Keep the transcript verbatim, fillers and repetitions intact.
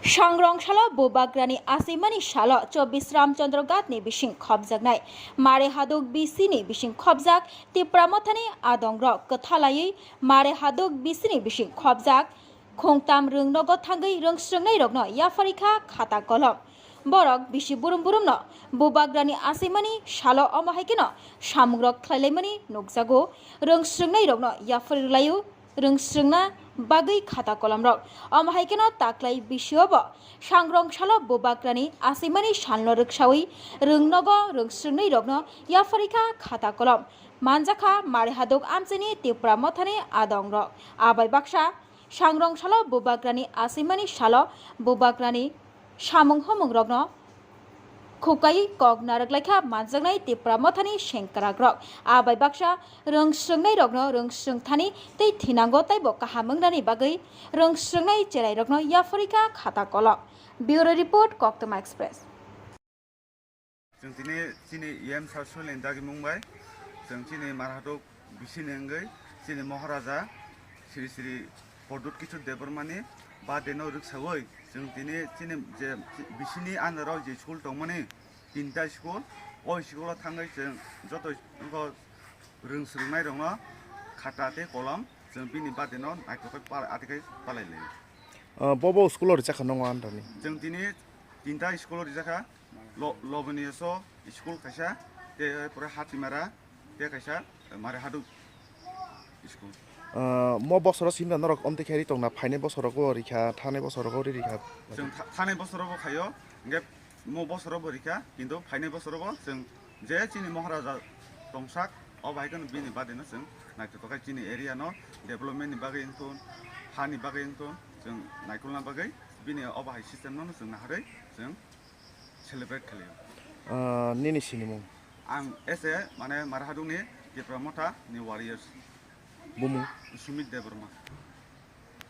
Sangrong salo Bubagrani asimani salo chobbish Ramchandra Ghat ni bising khopjaknai Mare Haduk B C ni bising khopjak Tipra Mothani adongrok kwthalaiwi Mare Haduk B C ni bising khopjak khungtam rwngnogo thangwi rwngsrwngnairokno yapharikha khata kolom. Borok bisi burum burumno Bubagrani asimani salo omo hai kheno samungrok khlailaimani nukjago. Rwngsrwngnairokno yaphari rwlaio rwngsrwngna bagwi khata kolomrok. Omo hai kheno taklai bisiobo Sangrong salo Bubagrani asimani salno rwksawi rwngnogo rwngsrwngnairokno yapharikha khata kolom. Manjakha Mare Haduk amchaini Tipra Mothani adongrok. Abai baksa Sangrong salo Bubagrani asimani salo Bubagrani samung homungrokno khukai kok narwklaikha manjaknai Tipra Mothani sengkrakrok. Abai baksa rwngsrwngnairokno rwngsrwngthani tei thinango teibo kaham wngnani bagwi rwngsrwngnai cherairokno yapharikha khata kolom. Bureau Report, Koktwma Express. Chwng tini chini E M Sir Soilin dagimung bai chwng chini Mare Haduk bisini wngwi chini Maharaja Sri Sri Pradyut Kishore Debbarmani birthday no rwksawi chwng tini chini je bisini under o je school tongmani tinta school, o school o thangwi chwng joto wngkha rwngsrwngnairokno khata tei kolom chwng bini birthday no naithokhai pal-, atikhai palai laio. Ah, bo bo school o rijak kha nongo andani? Chwng tini tinta school o rijak kha, Lo-, Loboniyaso school kaisa, tei pore Hatimara, tei kaisa Mare Haduk school. Ah, mo bosoro simna norok omtwi khe ri tongna, phainai bosorogo rikha, thanai bosorogo ri rikha? Chwng tha-, thanai bosorobo khaio, hwnkhe mo bosorobo rikha, kintu phainai bosorobo chwng je chini Maharaja tongsak, o bai kheno bini birthday no chwng naithotok khe chini area no development ni bagwi wngthun, ha ni bagwi wngthun, chwng naikolna bagwi bini o bahai system no chwng naharwi chwng celebrate khlaio. Ah, nini sinimung? Ang S A, mane, Mare Hadukni Tipra Motha ni warriors. Bumung? Sumit Debbarma.